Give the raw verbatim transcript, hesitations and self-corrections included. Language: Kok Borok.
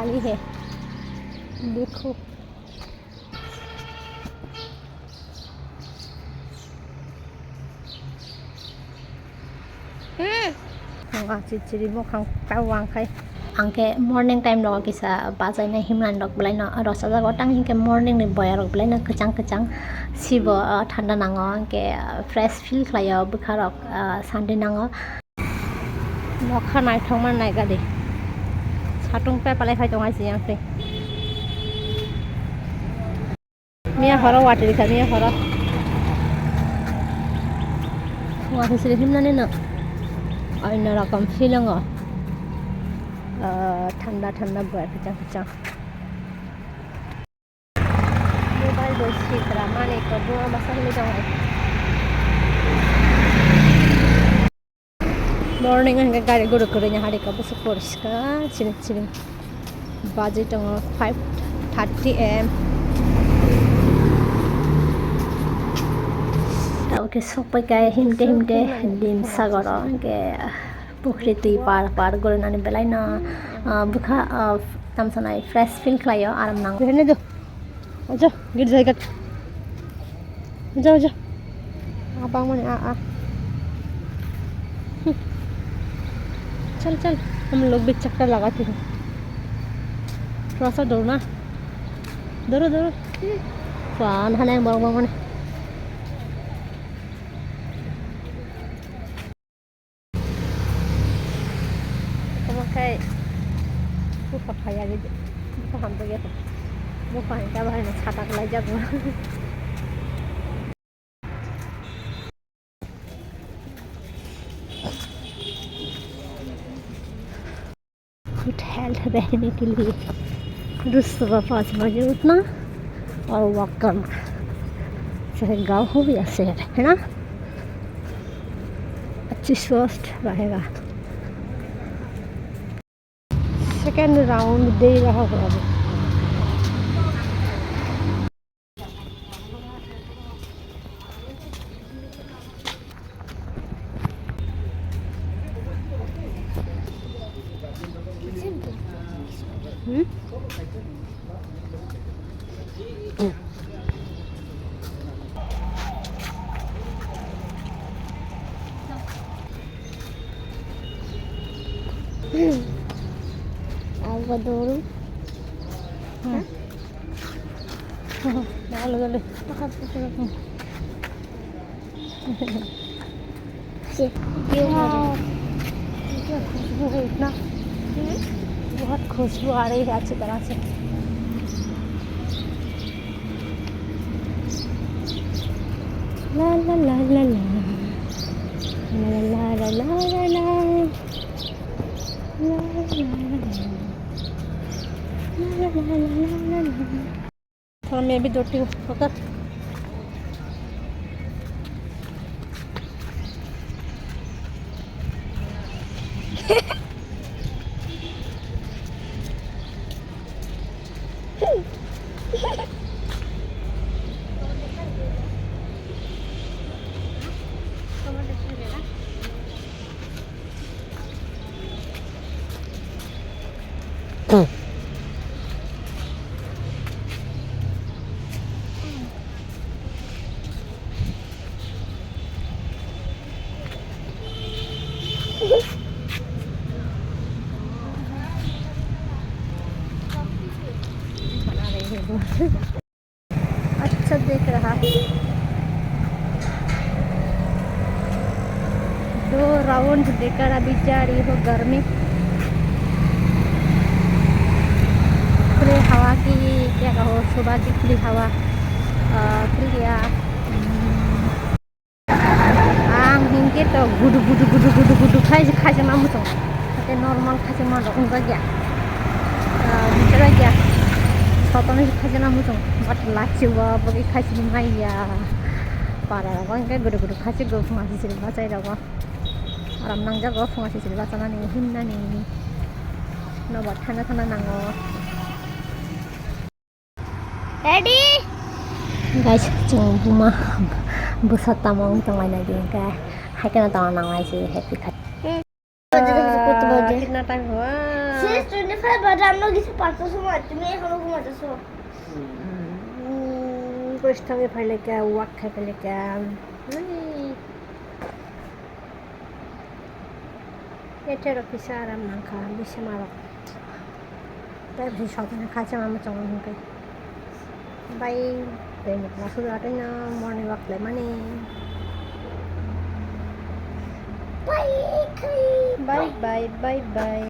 Ye hai. Dekho. Hmm. Ang chichiri mukhang ta wang khai. Ang khe morning time rogo kisa bajaina himnani rok belai no rosa jago, tang hinkhe morning ni boya rok belai no kwchang kwchang sibo, ah, thanda nango, hinkhe, ah, fresh feel khlaio bwkha rok, ah, Sunday nango. Nokha naithokma naikha di. Satung pepalai phai tongo aisi yang twi. Miya horo watwi kha, miya horo. Watwi siri himnani no. Oino rokom feeling o. Ah, thanda thanda boya kwchang kwchang. Mobile bo sikra mani ko buma masa hwnwi tongo. Morning hwnkhe gari guru kwrwini harika bwswk poriskar chiring chiring baji tongo five thirty A M. Tamo khe sokpai khe himte himte dim sagoro hwnkhe pukhri twi par par gurinani belai no, ah, bwkha, ah, tamsanai fresh feel khlaio, aram nango. Acha, gate jai gate. Acha, acha. Abang mani a a. Hmm. Chal chal. Hum log bhi chakkar lagate hain. Thoda sa doro na. Doro doro. Hmm. Pan hane bang bang mani. Omo khe bupha phaiya, bupha hamjakya, bupha hwnka bahai no sata kwlaijago. Good health रहने के लिए रोज सुबह पाँच बजे उठना और वॉक करना, चाहे गांव हो या शहर, है ना? अच्छी स्वस्थ रहेगा। सेकंड राउंड दे रहा हूँ अभी। Hmm? Agua dulu. Hmm. Dale, dale. Wow. क्या खुशबू है इतना। हम्म? बहुत खुशबू आ रही है अच्छी तरह से। ला ला ला ला ला। ला ला ला ला ला ला। ला ला ला ला। ला ला ला ला ला। थोड़ा मैं भी धोती हूँ, पकड़। अच्छा देख रहा है। दो राउंड देकर अभी जा रही हो घर में। खुली हवा की क्या कहो, सुबह की खुली हवा, अ, खुली हवा। Ang hinkhe to gudu gudu gudu gudu gudu khai, khaijak ma muchung. Hake normal khaijak ma rok wngjak ya. Ah, bichara ya. Sotoni khaijak ma muchung. But lachi wa bagi khaijak ma ya. Para rok hinkhe gudu gudu khaijak go ma sisiri bachai rok. Aram nangjago phunga sisiri bachanani hinnani. Nobar thana thana nango. Ready? Guys, chwng buma bwsa tamo wng tonglainai di, hwnkhe hai kheno tongna nanglai se happy khai. Hmm. Ah, kitna time hua? Sis twenty five ba dam no kisa pato suma, tumi ekhono kuma jaso. Hmm, guys, thangwi phaileka, walk khai phaileka. Ui. Ete rok kisa aram nangkha, bisima rok. Tei bisi sokna kha chama muchungo hwnkhai. Bye. Tei mukla sudu atwi no morning walk khlaimani. Bye khai. Bye, bye, bye, bye.